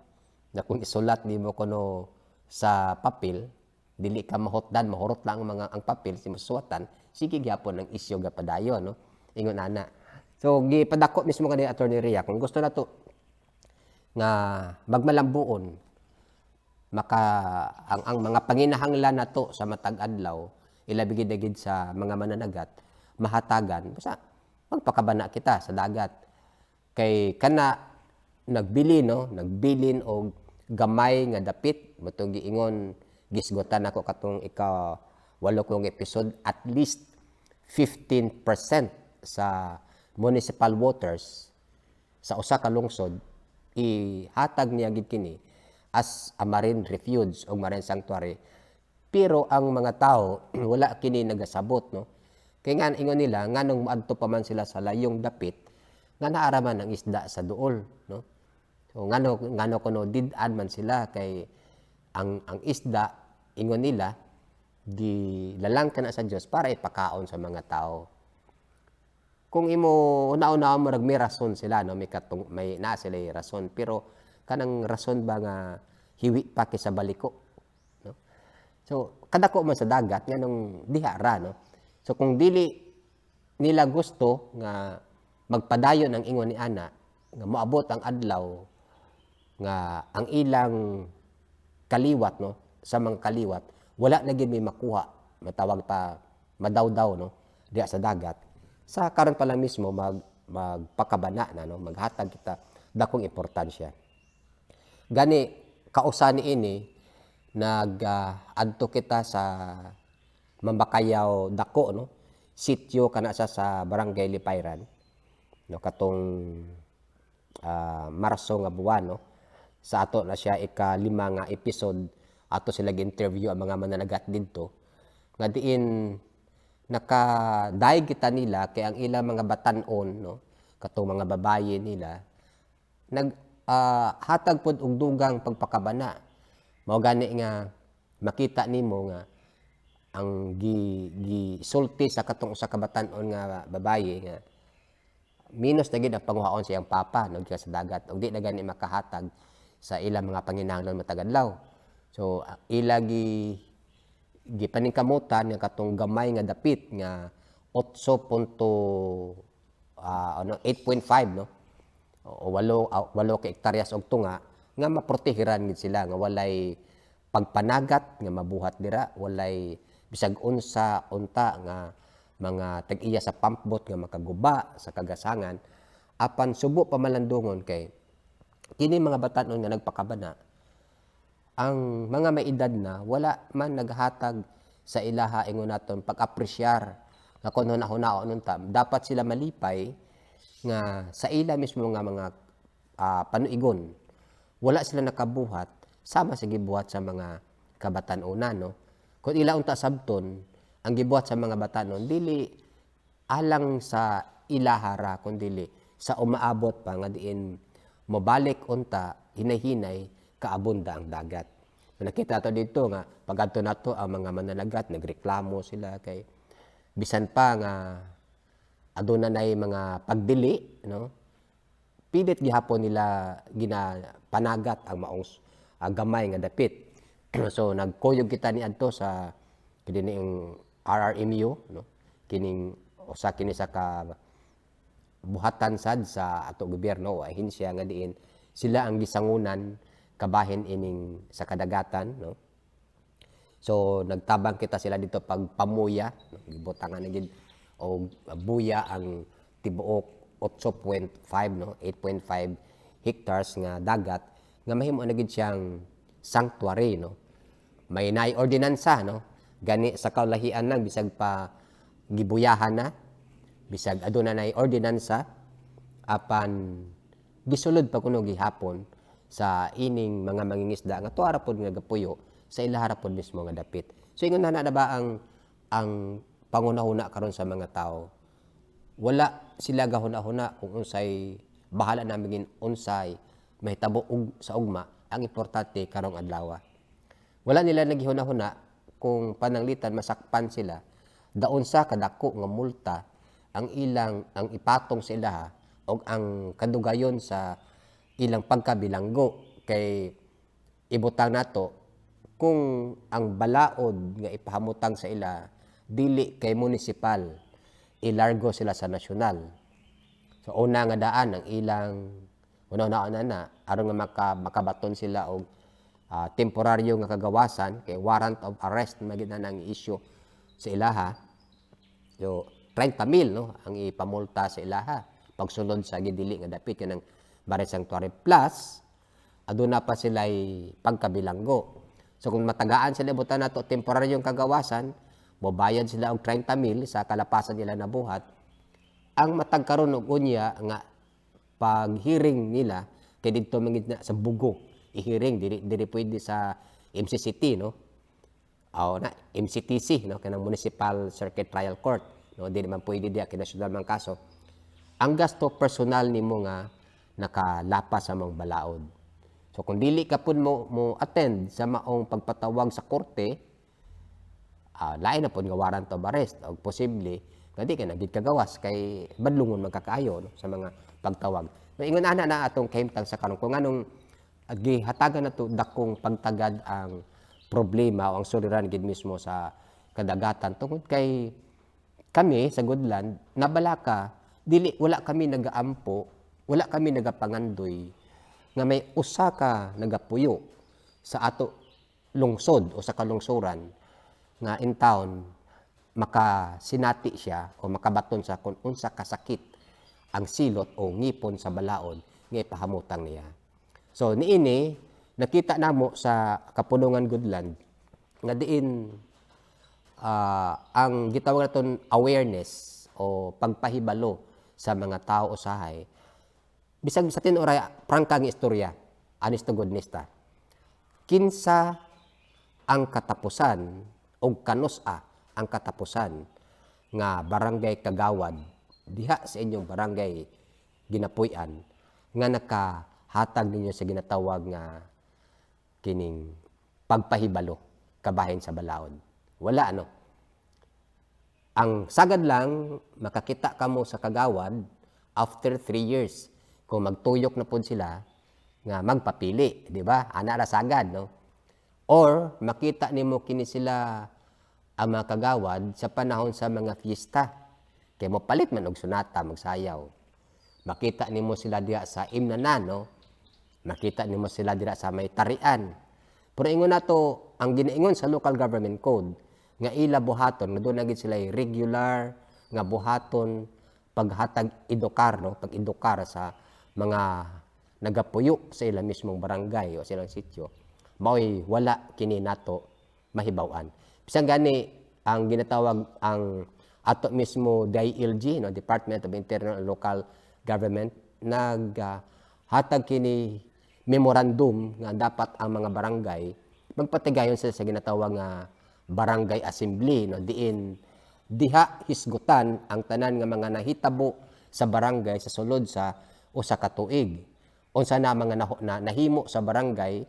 na kung isulat nimo kuno sa papel, dili ka mahutdan, mahurot lang ang mga ang papel si masuwatan, sige gyapon ang isyu gapadayon, no? Ingon ana. So gipadako mismo kani Attorney Ria, kung gusto nato nga magmalambuon, maka ang mga panginahanglan nato sa matag adlaw, ilabi gid gid sa mga mananagat, mahatagan, basta magpakabana kita sa dagat. Kay kana nagbili, no, nagbilin og gamay nga dapit motong giingon, gisgutan nako katong ika-8 kong episode, at least 15% sa municipal waters sa usa ka lungsod ihatag niya gid kini as a marine refuge o marine sanctuary. Pero ang mga tao wala kini nagasabot, no? Kay nga ingon nila, nganong moadto pa man sila sa layong dapit nga naara man ang isda sa duol, no? So ngano kuno did-an man sila? Kay ang isda, ingon nila, gilalang kana sa Dios para ipakaon sa mga tao. Kung imo una-una, murag may rason sila, no? May naa sila rason, pero kanang rason ba nga hiwi pa kaysa baliko, no? So kadako man sa dagat, nganong diha ra, no? So kung dili nila gusto nga magpadayon ang ingon ni ana nga moabot ang adlaw nga ang ilang kaliwat, no, sa mga kaliwat wala na gid may makuha, matawag pa madawdaw, no, diha sa dagat, sa karon pa lang mismo magpakabana na, no, maghatag kita dakong importansya. Gani kausa ni ini nag adto kita sa Mambakayaw Dako, no, sitio kana sa Barangay Lipayran, no, katong Marso nga buwan, no. Sa ato na siya ika-5 nga episode, ato sila interview ang mga mananagat didto nga diin nakadayeg kita nila kay ang ilang mga batan-on, no, katong mga babaye nila nag hatag pod og dugang pagpakabana. Mao gani nga makita nimo nga ang gi gisulti sa katong usa ka batan-on nga babaye nga minus na gid ang panguhaon sa iyang papa, no, gikan sa dagat ug di na gani makahatag sa ilang mga panginahanglan matag adlaw. So ila gi gipaningkamutan nga katong gamay nga dapit nga 8 punto ano, 8.5, no, o 8 ka hektaryas og tunga nga maprotehiran gid sila nga walay pagpanagat nga mabuhat dira, walay bisag unsa unta nga mga tag-iya sa pumpboat nga makaguba sa kagasangan. Apan subo pa malandungon kay kini mga batan-on nga nagpakabana, ang mga may edad na wala man naghatag sa ilaha, ingon naton, pag-apresyar nga kon hunahunahon unta dapat sila malipay nga sa ila mismo nga mga panuigon wala sila nakabuhat sama sa gibuhat sa mga kabatan-onan, no. Kung ila unta sabton ang gibuhat sa mga batan-on, dili alang sa ilahara kundili sa umaabot pa nga diin mobalik unta hinay-hinay kaabunda ang dagat. So, nakita to dito nga pagadto nato ang mga mananagat nagreklamo sila kay bisan pa nga aduna nay mga pagdili, no, pilit gihapon nila ginapanagat ang maong gamay nga dapit. So nagkuyog kita ni adto sa kining RRMU, no, kining usa kini sa ka buhatan sad sa ato gobyerno o ahensya nga diin sila ang gisangunan kabahin ining sa kadagatan, no. So nagtabang kita sila dito pagpamuya, no? Gibutangan na gid og buya ang tibuok 8.5, no, 8.5 hectares nga dagat nga mahimo na gid siyang sanctuary, no. May naay ordinansa, no, gani sa kaulahian lang, bisag pa gibuyahan na, bisag aduna nay ordinansa, apan gisulod pa kuno gihapon sa ining mga mangingisda nga tuara pod nga gapuyo sa ilahara pod mismo nga dapit. So ingon na na ba ang pangunahuna karon sa mga tao? Wala sila gahuna-huna kung unsay bahala namin unsay mahitabo og sa ugma, ang importante karong adlaw. Wala nila naghihuna-huna kung pananglitan masakpan sila daon sa kadako nga multa ang ilang ang ipatong sa ilaha og ang kadugayon sa ilang pagkabilanggo. Kay ibutang nato kung ang balaod nga ipahamutang sa ila dili kay munisipal, ilargo sila sa nasyonal. So una nga daan ang ilang una na na aron nga makabaton sila og temporaryo nga kagawasan kay warrant of arrest magid na ang issue sa ilaha. So 30 mil, no, ang ipamulta sa ilaha pagsulod sa gidili nga dapit kanang Marine Sanctuary, plus aduna pa sila'y pagkabilanggo. So kung matagaan sila, butan nato temporaryong kagawasan, mobayad sila og 30 mil sa kalapasan nila na buhat. Ang matag karon og unya nga pag-hearing nila kay didto man gid na sa Bugo i-hearing, dili dili pwede sa MCCT, no. Aw na MCTC, no, kanang Municipal Circuit Trial Court, no, dili man pwede diya kay nasyonal man kaso. Ang gasto personal nimo nga nakalapas sa mong balaod. So kung dili ka pud mo attend sa maong pagpatawag sa korte, lain na pud nga warrant of arrest og posible nga di ka na gid kagawas kay badlungon man kakaayo, no, sa mga pagtawag. So ingon ana na atong kahimtang sa karon kung anong gihatagan nato dakong pagtagad ang problema o ang suliran gid mismo sa kadagatan, tungod kay kami sa Goodland nabalaka, dili, wala kami nagaampo, wala kami nagapangandoy nga may usa ka nagapuyo sa ato lungsod o sa kalungsuran nga in town makasinati siya o makabaton sa kung unsa kasakit ang silot o ngipon sa balaod nga ipahamutang niya. So niini nakita namo sa Kapulungan Goodland nga diin ang gitawag naton awareness o pagpahibalo sa mga tao usahay bisag sa tinuoray prangka nga istorya. Honest to goodness ta. Kinsa ang katapusan o kanus-a ang katapusan nga barangay kagawad diha sa inyong barangay ginapuy-an nga nakahatag ninyo sa ginatawag nga kining pagpahibalo kabahin sa balaod? Wala, ano? Ang sagad lang makakita kamo sa kagawad after 3 years kung magtuyok na pod sila nga magpapili, di ba? Ana ra sagad, no? Or makita nimo kini sila, ang mga kagawad, sa panahon sa mga fiesta. Kay mo palit man og sunata, magsayaw. Makita nimo sila diha sa imnanan, no? Makita nimo sila diha sa may tarian. Pero ingon nato ang ginaingon sa local government code nga ila buhaton nga doon na gid sila regular nga buhaton paghatag edukar, no, pag-edukar sa mga nagapuyo sa ila mismong barangay o silang sityo, maoy wala kini nato mahibaw-an. Bisan gani ang ginatawag ang ato mismo DILG, no, Department of Internal and Local Government, nag hatag kini memorandum nga dapat ang mga barangay magpatigayon sila sa ginatawag nga barangay assembly, no, diin diha hisgutan ang tanan nga mga nahitabo sa barangay sa sulod sa usa ka tuig, unsa na mga nahimo sa barangay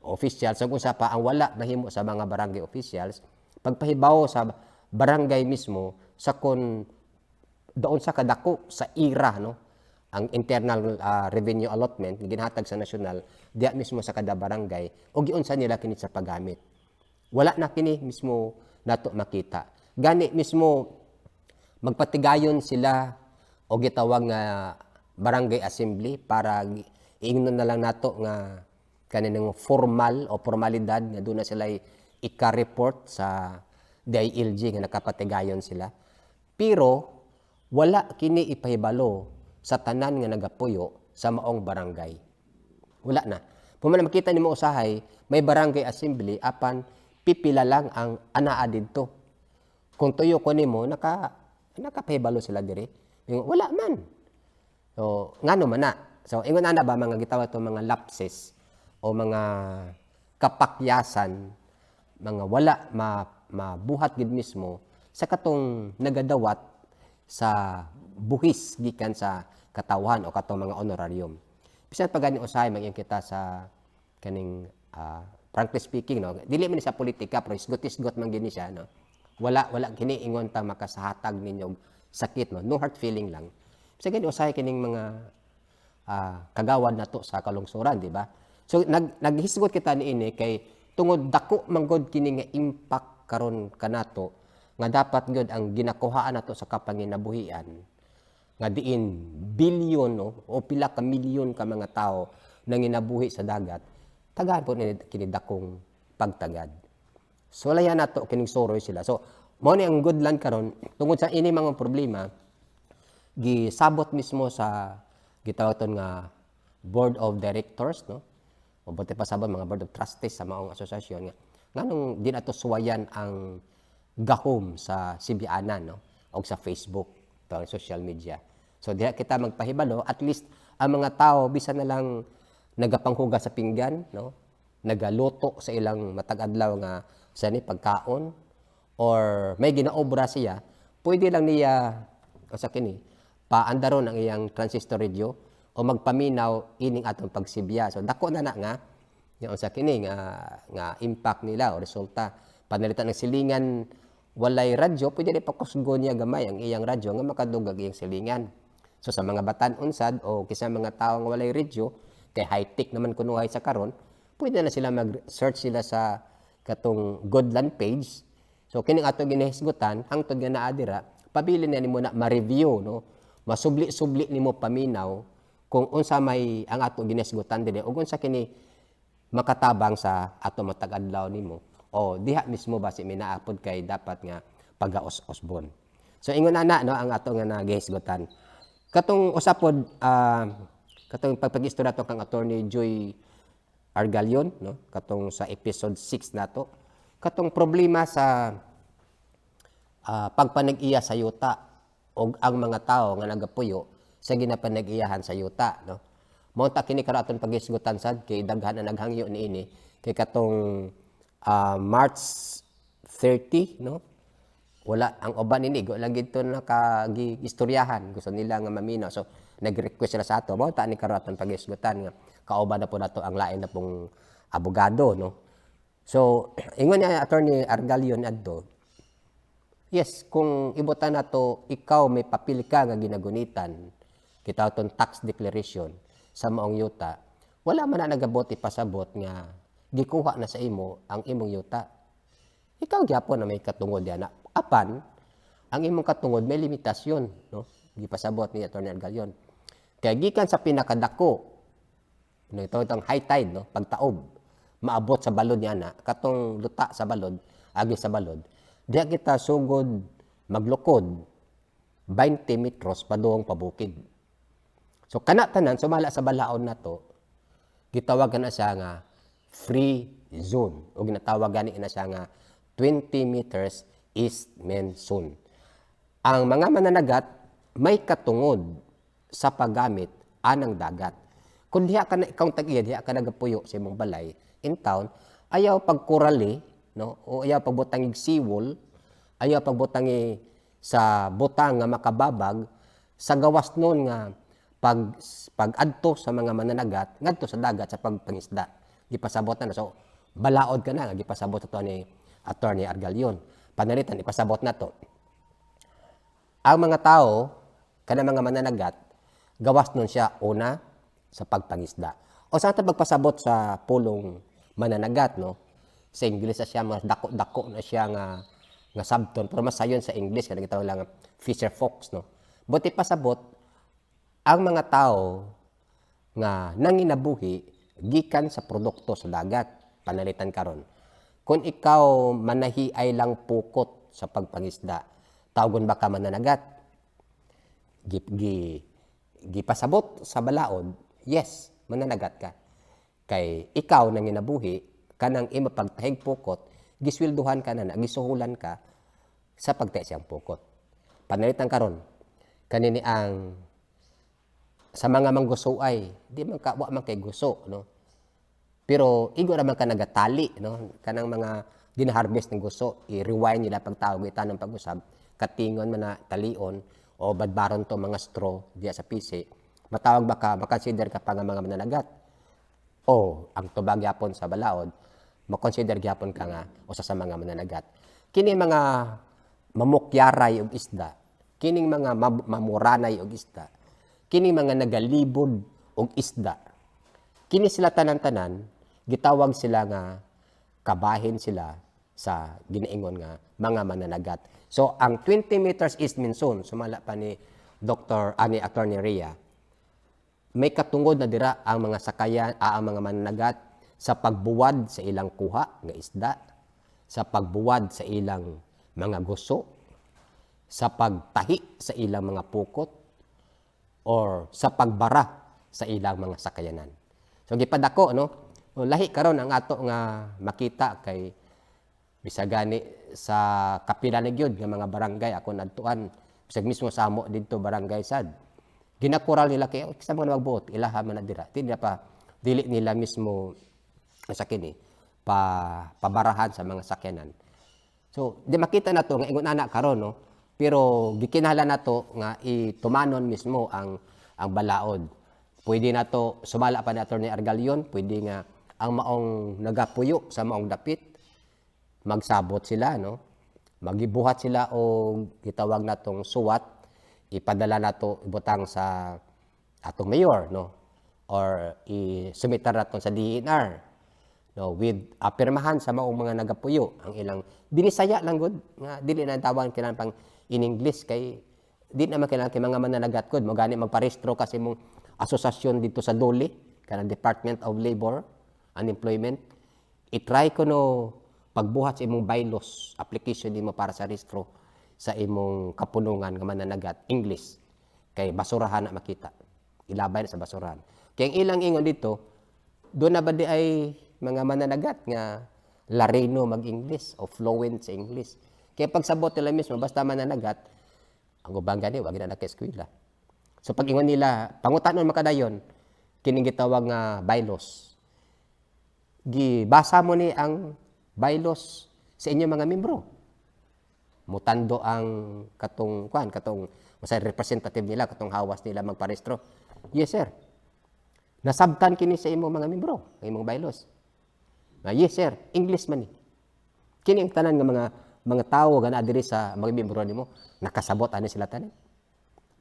officials ug unsa pa ang wala nahimo sa mga barangay officials, pagpahibaw sa barangay mismo sa kon doon sa kadako sa IRA, no, ang internal revenue allotment nga ginhatag sa nasyonal diya mismo sa kada barangay o giunsa nila kini sa paggamit. Wala na kini mismo nato makita. Gani mismo magpatigayon sila o gitawag nga barangay assembly para iingnon na lang nato nga kaninang formal o formalidad nga doon na sila ika-report sa DILG nga nakapatigayon sila. Pero wala kini ipahibalo sa tanan nga nagapuyo sa maong barangay. Wala na. Kung man makita nimo usahay, may barangay assembly apan pipila lang ang anaa didto. Kung tuyo ko nimo nakapahibalo sila diri. Ingon, wala man. So, ngano man na? So, ingon ana ba mga gitawag to mga lapses o mga kapakyasan, mga wala mabuhat gid mismo sa katong nagadawat sa buhis gikan sa katawhan o katong mga honorarium. Bisan pa gani usahay mag kita sa kaning frankly speaking, no, dili man ni sa politika pero isgot-isgot man gini siya, no. Wala kini ingon ta makasahatag ninyo og sakit, no, no hard feeling lang. Bisan gani usahay kining mga kagawad nato sa kalungsuran, di ba? So naghisgot kita niini kay tungod dako manggod kini nga impact karon kanato nga dapat gyud ang ginakuhaan nato sa kapanginabuhian nga diin bilyon, no, o pila ka milyon ka mga tao nanginabuhi sa dagat, tagaan po ni kini dakong pagtagad. So wala nato kining suroy sila. So mao ni ang good land karon tungod sa ini mga problema, gisabot mismo sa gitawag nga board of directors, no, o buti pa sabot mga board of trustees sa maong asosasyon nga nganong di nato suwayan ang gahom sa Sibianan, no, o sa Facebook to social media. So diha kita magpahibalo, at least ang mga tao bisan na lang nagapanghugas sa pinggan, no, nagaluto sa ilang matag adlaw nga sa ni pagkaon or may ginaobra siya, pwede lang niya o sa kini paandaron ang iyang transistor radio o magpaminaw ining atong pagsibya. So dako na na nga nga unsa kini nga nga impact nila o resulta. Panalitan ng silingan walay radyo, pwede rin pakusgon niya gamay ang iyang radyo nga makadugag iyang silingan. So sa mga batan-on sad o kisa mga tao nga walay radyo, kay high-tech naman kunuhay sa karon, pwede na sila mag-search sila sa katong Goodland page. So kining ato ginahisgutan hangtod nga naa dira, pabilin na nimo na ma-review, no, masubli-subli nimo paminaw kung unsa may ang ato ginahisgutan diri ug unsa kini makatabang sa ato matag adlaw nimo o diha mismo ba si minaapod kay dapat nga pagaos-osbon. So ingon ana, no, ang ato nga nagihisgutan. Katong usapod katong pagpag-istorya to kang Attorney Joy Argalion, no, katong sa episode 6 nato, katong problema sa pagpanag-iya sa yuta o ang mga tao nga nagapuyo sa ginapanag-iyahan sa yuta, no. Mao ta kini karon aton paghisgutan sad kay daghan ang naghangyo niini kay katong March 30, no? Wala ang uban nini, igo lang gito nakagistoryahan, gusto nila nga maminaw, so nag-request sila sa ato. Mao ta ni karon aton paghisgutan nga kauban na po nato ang lain na pong abogado, no? So ingon ni Attorney Argalion adto, yes, kung ibutan nato ikaw may papel ka nga ginagunitan kita aton tax declaration sa maong yuta, wala man na nagabot ipasabot nga gikuha na sa imo ang imong yuta. Ikaw gyapon na may katungod diana. Apan ang imong katungod may limitasyon, no? Gipasabot ni Attorney Argalion. Kaya gikan sa pinakadako, no, ito itong high tide, no, pagtaob, maabot sa balod niya na, katong luta sa balod, agi sa balod, diha kita sugod maglukod 20 metros padung pabukid. So kana tanan sumala sa balaod nato, gitawagan na siya nga free zone o ginatawag gani na siya nga 20 meters easement zone. Ang mga mananagat may katungod sa paggamit anang dagat. Kung diha ka na ikaw tag-iya, diha ka nagapuyo sa imong balay in town, ayaw pagkurali, no? O ayaw pagbutang og seawall, ayaw pagbutang sa butang nga makababag sa gawas nun nga pag-adto sa mga mananagat ngadto sa dagat sa pagpangisda. Gipasabot na. So balaod ka na gipasabot ato ni Attorney Argalion. Panalitan ipasabot na to. Ang mga tao, kana mga mananagat, gawas nun siya una sa pagpangisda. O sa ato pagpasabot sa pulong mananagat, no? Sa Ingles na siya, mas dako-dako na siya nga sabton, pero mas sayon sa English, kanang gitawag lang fisher folks, no? Buti pasabot, ang mga tao nga nanginabuhi gikan sa produkto sa dagat, panalitan karon. Kung ikaw manahi ay lang pukot sa pagpangisda, tawagon ba ka mananagat? Gipasabot sa balaod, yes, mananagat ka. Kay ikaw nanginabuhi, kanang imo pagtahig pukot, giswelduhan ka na, gisuhulan ka sa pagtahi siyang pukot. Panalitan karon, kanini ang sa mga manggusuay, di man ka, wa man kay guso, no? Pero igo ra man ka nagatali, no? Kanang mga ginaharvest ng guso, i-rewind nila pagtawag itanong pag-usab, katingon man na talion o badbaron to mga straw diya sa pisi. Matawag ba ka, makonsider ka pa nga mga mananagat? O ang tubag gyapon sa balaod, makonsider gyapon ka nga usa sa mga mananagat. Kini mga mamukyaray og isda, kining mga mamuranay og isda, kini mga nagalibod og isda. Kini sila tanan-tanan, gitawag sila nga kabahin sila sa ginaingon nga mga mananagat. So ang 20 meters easement zone, sumala pa ni Dr. ani Attorney Ria, may katungod na dira ang mga sakayan, ang mga mananagat sa pagbuwad sa ilang kuha nga isda, sa pagbuwad sa ilang mga guso, sa pagtahi sa ilang mga pukot, or sa pagbara sa ilang mga sakayanan. So gipadako, no? O, lahi karon ang ato nga makita kay bisag gani sa kapila na gyud nga mga barangay ako nadtuan, bisag mismo sa amo didto barangay sad. Ginakural nila kay sa mga magbuot ilaha man na dira. Di nila pa dili nila mismo sa kini pa pabarahan sa mga sakyanan. So, di makita na to nga ingon ana karon, no? Pero gikinahanglan nato nga itumanon mismo ang balaod. Pwede na to sumala pa ni Attorney Argalion, pwede nga ang maong nagapuyo sa maong dapit magsabot sila, no? Magibuhat sila og gitawag natong suwat, ipadala nato ibutang sa atong mayor, no? Or i-sumitar nato sa DENR, no, with apirmahan sa maong mga nagapuyo ang ilang binisaya lang gud nga dili na tawag kailangan pang in English kay di naman kailangan kay mga mananagat gud mo gani magparehistro kasi mong asosasyon dito sa DOLE, kanang Department of Labor and Employment. I-try ko no pagbuhat sa imong bylaws application nimo para sa rehistro sa imong kapunungan nga mananagat English kay basurahan na makita, ilabay na sa basurahan. Kay ang ilang ingon dito, doon na ba di ay mga mananagat nga larino mag-English o fluent sa English? Kaya pagsabot nila mismo, basta mananagat, ang ubang gani, wag na naka-eskwela. So pag ingon nila, pangutanon makadayon, Kining gitawag nga bylaws. Gibasa mo ni ang bylaws sa inyong mga membro? Mutando ang katong kuan, katong usa representative nila, katong hawas nila magparehistro. "Yes, sir." "Nasabtan kini sa imong mga membro ang imong bylaws?" "Ah, yes, sir." "English man ni. Kini ang tanan nga mga tawo nga naa diri sa mga membro nimo, nakasabot ani sila tanan?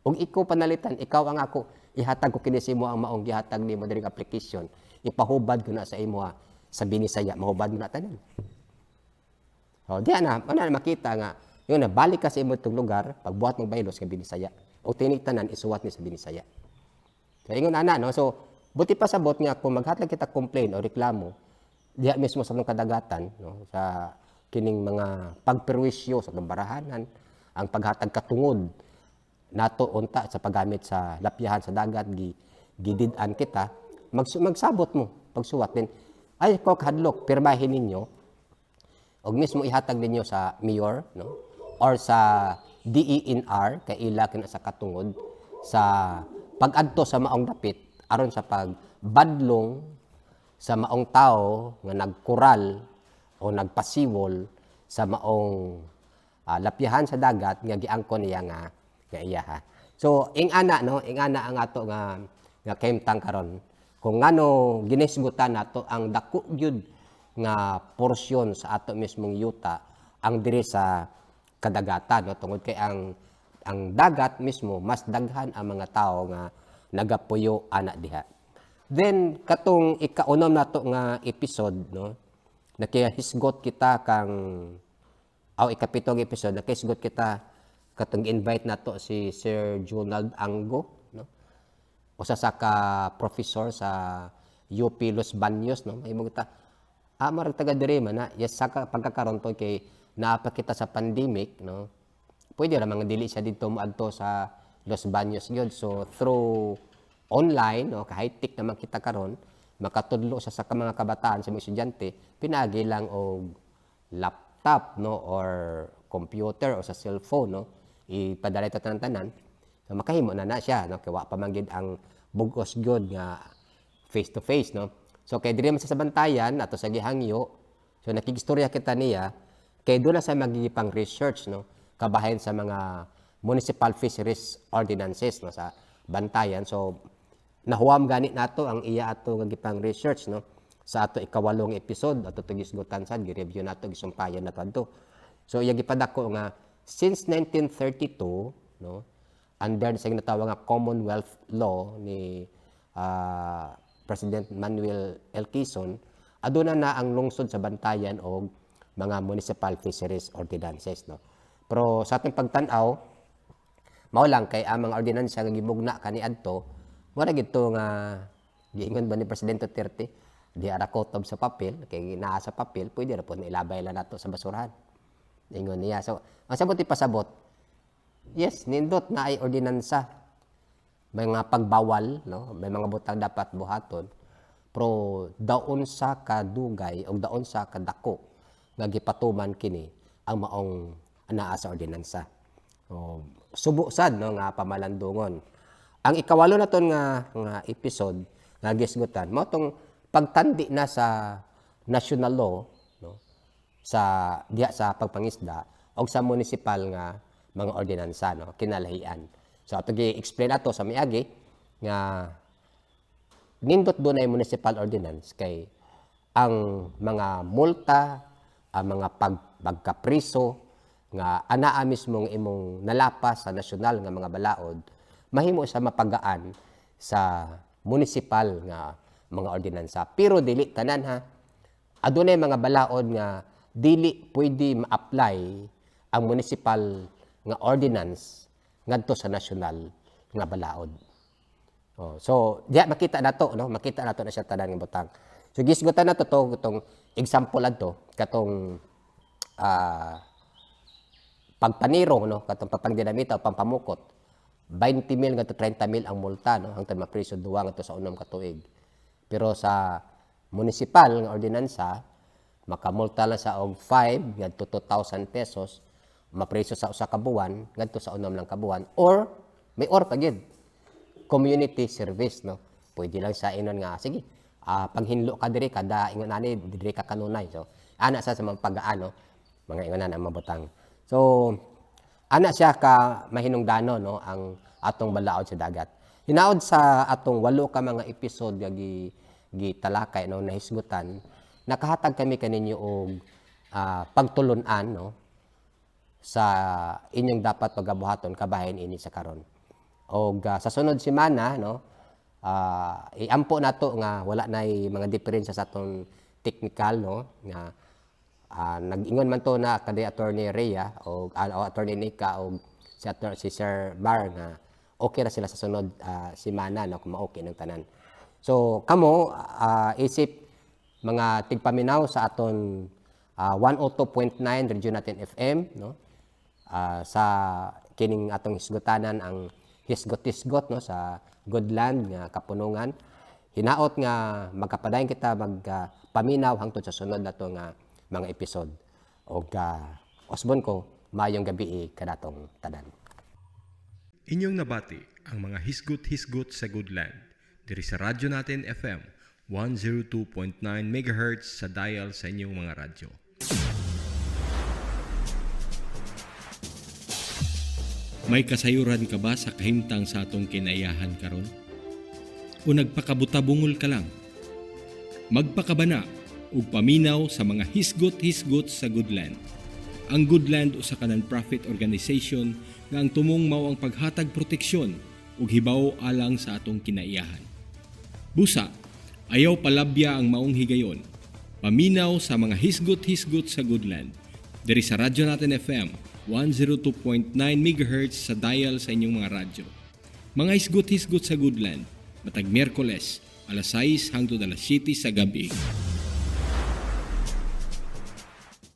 Ug ikaw panalitan, ikaw ang ako ihatag ko kini sa imo, ang maong gihatag nimo diri nga application, ipahubad ko na sa imo sa Binisaya, mahubad mo na tanan?" Oh, diya na, ana na makita nga yun na balik ka sa imo itong lugar, pagbuhat mong bylaws nga Binisaya. O tinig tanan isuwat ni sa Binisaya. So ingon ana, no. So buti pa sabot nga kung maghatag kita complain o reklamo diha mismo sa atong kadagatan, no, sa kining mga pagperwisyo sa atong barahanan, ang paghatag katungod nato unta sa paggamit sa lapyahan sa dagat, gi gidid-an kita, magsabot mo pagsuwat din ay ko kahadlok, pirmahin ninyo og mismo ihatag ninyo sa mayor, no, or sa DENR kay ila kina sa katungod sa pag-adto sa maong dapit aron sa pagbadlong sa maong tao nga nagkural o nagpasiwol sa maong lapyahan sa dagat nga giangkon niya nga iya ha. So ing ana, no, ing ana ang ato nga kahimtang karon kung ngano ginisgutan nato ang dako gyud nga porsyon sa ato mismong yuta ang diri sa kadagatan, no, tungod kay ang dagat mismo, mas daghan ang mga tao nga nagapuyo ana diha. Then katong ikaunom nato nga episode, no, nakihisgot kita kang aw ikapitong episode, nakihisgot kita katong invite nato si Sir Junald Anggo, no, usa sa ka professor sa UP Los Baños, no. Mahimo kita marag taga diri man na. Yes, sa pagkakaron to kay naa pa kita sa pandemic, no, pwede ra mga dili siya didto moadto sa Los Baños gyud. So through online, no, ka-high-tech naman kita karon, makatudlo sa mga kabataan, sa mga estudyante, pinagi lang og laptop, no, or computer o sa cellphone, no, ipadala ito tanan-tanan. So makahimo na na siya, no, kay wa pa man gid ang bugos gyud nga face to face, no. So kay diri man sa Bantayan ato sa gihangyo, so nakigistorya kita niya kay doon na sa magiging pang research, no, kabahin sa mga municipal fisheries ordinances, no, sa Bantayan. So nahuwam gani nato ang iya ato nga gipang research, no, sa ato ikawalong episode ato tugisgutan sad, gi-review nato, gisumpayan nato adto. So iya gipadako nga since 1932, no, under sa ginatawag nga Commonwealth Law ni President Manuel L. Quezon, aduna na ang lungsod sa Bantayan og mga municipal fisheries ordinances, no. Pero sa atong pagtan-aw, mao lang kay ang mga ordinansa nga gibugna kaniadto, mura gid nga giingon ba ni Presidente Duterte, di ara kutob sa papel, kay naa sa papel pwede ra pod na ilabay lang nato sa basurahan, ingon niya. So ang sabot ipasabot, yes, nindot na ay ordinansa, may mga pagbawal, no, may mga butang dapat buhaton, pero daon sa kadugay o daon sa kadako nga gipatuman kini ang maong anaa sa ordinansa. O, subo sad, no, nga pamalandungon. Ang ikawalo naton nga episode nga gisgutan mao tong pagtandi na sa national law, no, sa diha sa pagpangisda o sa municipal nga mga ordinansa, no, kinalahian. So ato gi-explain ato sa miagi nga nindot doon ay municipal ordinance kay ang mga multa, ang mga pagkapriso nga anaa mismo nga imong nalapas sa nasyonal nga mga balaod, mahimo sa mapagaan sa municipal nga mga ordinansa. Pero dili tanan ha. Adunay mga balaod nga dili pwede ma-apply ang municipal nga ordinance ngadto sa nasyonal nga balaod. Oh, so diya makita nato, no, makita nato na siya tanan nga butang. So gisgutan nato to itong example adto katong pagpaniro, no, katong pagpangdinamita o pampamukot. 20 mil ngadto 30 mil ang multa, no, hangtod mapriso 2 ngadto sa 6 ka tuig. Pero sa municipal nga ordinansa, makamulta lang sa og 5 ngadto 2,000 pesos, mapriso sa 1 ka buwan ngadto sa 6 lang ka buwan, or may or pa gyud, community service, no. Pwede lang sa inon nga sige, paghinlo ka diri kada ingon ani diri ka kanunay. So ana sa mga pag-aano, mga ingonan ang mabutang. So ana siya ka mahinungdano, no, ang atong balaod sa dagat. Hinaod sa atong walo ka mga episode nga gitalakay, no, nahisgutan, nakahatag kami kaninyo og pagtulun-an, no, sa inyong dapat pagabuhaton kabahin ini sa karon. Og sa sunod semana, no, iampo nato nga wala nay mga diferensya sa atong technical, no, nga nag-ingon man to na kay Attorney Rhea o Attorney Nika o si Sir Mar nga okay ra sila sa sunod semana, no, kung ma-okay ng tanan. So kamo, isip mga tigpaminaw sa aton 102.9 Radyo Natin FM, no, sa kining atong hisgutanan, ang hisgot-hisgot, no, sa Goodland nga kapunungan. Hinaot nga magkapadayon kita mag paminaw hangtod sa sunod nato nga mga episode. Og usbon ko, maayong gabi kanatong tanan. Inyong nabati ang mga hisgot-hisgot sa Goodland diri sa Radyo Natin FM 102.9 MHz sa dial sa inyong mga radyo. May kasayuran ka ba sa kahimtang sa atong kinaiyahan karon? O nagpakabutabungol ka lang? Magpakabana ug paminaw sa mga hisgot-hisgot sa Goodland. Ang Goodland usa ka non-profit organization nga ang tumong mao ang paghatag proteksyon ug hibaw alang sa atong kinaiyahan. Busa, ayaw palabya ang maong higayon. Paminaw sa mga hisgot-hisgot sa Goodland. Diri sa Radyo Natin FM 102.9 MHz sa dial sa inyong mga radyo. Mga hisgot-hisgot sa Goodland, matag Miyerkules, alas 6 hangtod alas 7 sa gabi.